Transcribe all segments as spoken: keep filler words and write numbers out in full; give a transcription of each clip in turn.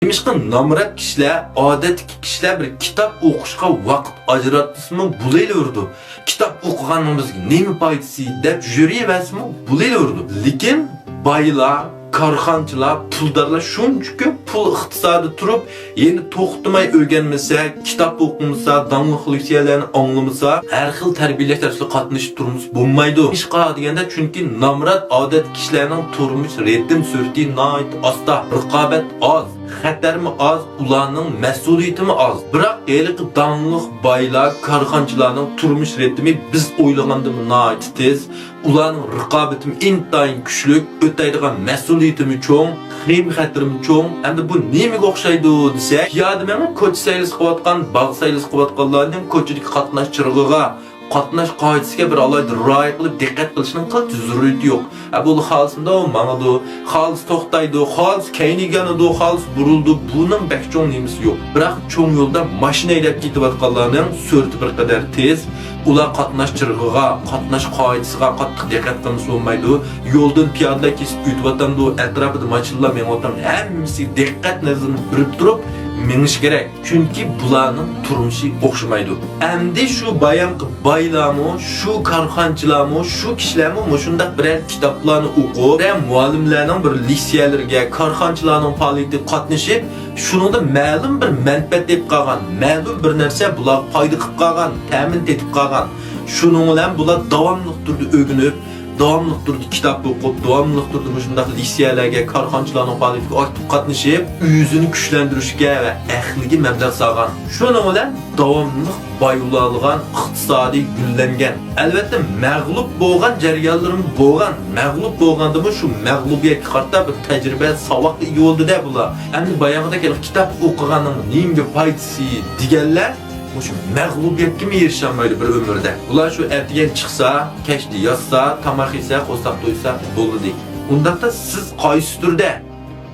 نېمىشقا نامرات كىشىلەر، ئادەتتىكى كىشىلەر بىر كىتاب ئوقۇشقا ۋاقىت ئاجراتمىسىمۇ بولۇۋېرىدۇ؟ كىتاب ئوقۇغاننىڭ بىزگە نېمە پايدىسى دەپ يۈرۈۋەرسىمۇ بولۇۋېرىدۇ. لېكىن بايلار، كارخانىچىلار، پۇلدارلار شۇنچە كۆپ پۇل ئىقتىسادى تۇرۇپ، يەنە توختىماي ئۆگەنمىسە، كىتاب ئوقۇمىسا، داڭلىق لېكسىيەلەرنى ئاڭلىمىسا، ھەر خىل تەربىيەلەش دەرسلىرىگە قاتنىشىپ تۇرمىسا بولمايدۇ. نېمىشقا دېگەندە، چۈنكى نامرات ئادەتتىكى كىشىلەرنىڭ تۇرمۇش رىتىم سۈرئىتى ناھايىتى ئاستا، رىقابەت ئاز، خەتەرمۇ ئاز، ئۇلارنىڭ مەسئۇلىيىتىمۇ ئاز. بىراق ھېلىقى داڭلىق بايلار، كارخانىچىلارنىڭ تۇرمۇش رىتىمى بىز ئويلىغاندىنمۇ ناھايىتى تېز. ئۇلارنىڭ رىقابىتىمۇ ئىنتايىن كۈچلۈك، ئۆتەيدىغان مەسئۇلىيىتىمۇ چوڭ، خېيىم خەتىرىمۇ چوڭ. ئەمدى بۇ نېمىگە ئوخشايدۇ دېسەك، پىيادە مېڭىپ كوچا سەيلىسى قىلىۋاتقان، باغ سەيلىسى قىلىۋاتقانلاردىن كوچىدىكى قاتناش چىرىغىغا، قاتناش قائىدىسىگە بىر ئالاھىدە رىئايە قىلىپ دىققەت قىلىشنىڭ قىلچە زۆرۈرىيىتى يوق. ئە، بۇ خالىسىندا ماڭىدۇ، خالىسى توختايدۇ، خالىسى كەينىگە يانىدۇ، خالىسى بۇرۇلىدۇ. بۇنىڭ بەك چوڭ نېمىسى يوق. بىراق چوڭ يولدا ماشىنا ھەيدەپ كېتىۋاتقانلارنىڭ سۈرئىتى بىر قەدەر تېز. ئۇلار قاتناش چىرىغىغا، قاتناش قائىدىسىغا قاتتىق دىققەت قىلمىسا بولمايدۇ. يولدىن پىيادىلەر كېسىپ ئۆتۈۋاتامدۇ، ئەتراپىدا ماشىنىلار مېڭىۋاتامدۇ، ھەممىسىگە دىققەت نەزىرىنى بېرىپ تۇرۇپ مېڭىش كېرەك. چۈنكى بۇلارنىڭ تۇرمۇشى ئوخشىمايدۇ. ئەمدى شۇ بايامقى بايلارمۇ، شۇ كارخانىچىلارمۇ، شۇ كىشىلەرمۇ مۇشۇنداق بىرەر كىتابلارنى ئوقۇپ، بىرەر مۇئەللىملەرنىڭ بىر لېكسىيەلىرىگە، كارخانىچىلارنىڭ پائالىيىتىگە قاتنىشىپ، شۇنىڭدا مەلۇم بىر مەنپەئەت تېپىپ قالغان، مەلۇم بىر نەرسە بۇلارغا پايدا قىلىپ قالغان، تەمىن تېتىپ قالغان. شۇنىڭ بىلەن بۇلار داۋاملىق تۈردە ئۆگىنىپ، داۋاملىق تۈردە كىتاب ئوقۇپ، داۋاملىق تۈردە مۇشۇنداق لېكسىيەلەرگە، كارخانىچىلارنىڭ پائالىيىتىگە ئاكتىپ قاتنىشىپ، ئۆزىنى كۈچلەندۈرۈشكە ۋە ئەقلىگە مەبلەغ سالغان. شۇنىڭ بىلەن داۋاملىق باي بولالىغان، ئىقتىسادى گۈللەنگەن. ئەلۋەتتە، مەغلۇپ بولغان جەريانلىرىمۇ بولغان. مەغلۇپ بولغاندىمۇ شۇ مەغلۇبىيەتكە قارىتا بىر تەجرىبە، ساۋاققا ئىگە بولدى-دە بۇلار. ئەمدى باياقىدەك ھېلىقى كىتاب ئوقۇغاننىڭ نېمىگە پايدىسى دېگەنلەر مۇشۇ مەغلۇبىيەتكىمۇ ئېرىشەلمەيدۇ بىر ئۆمۈردە. بۇلار شۇ ئەتىگەن چىقسا، كەچتە ياتسا، تاماق يېسە، قورساق تويسا بولدى. ئۇنداقتا سىز قايسى تۈردە؟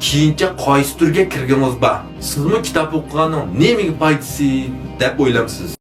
كېيىنچە قايسى تۈرگە كىرگىڭىز بار؟ سىزمۇ كىتاب ئوقۇغاننىڭ نېمىگە پايدىسى دەپ ئويلامسىز؟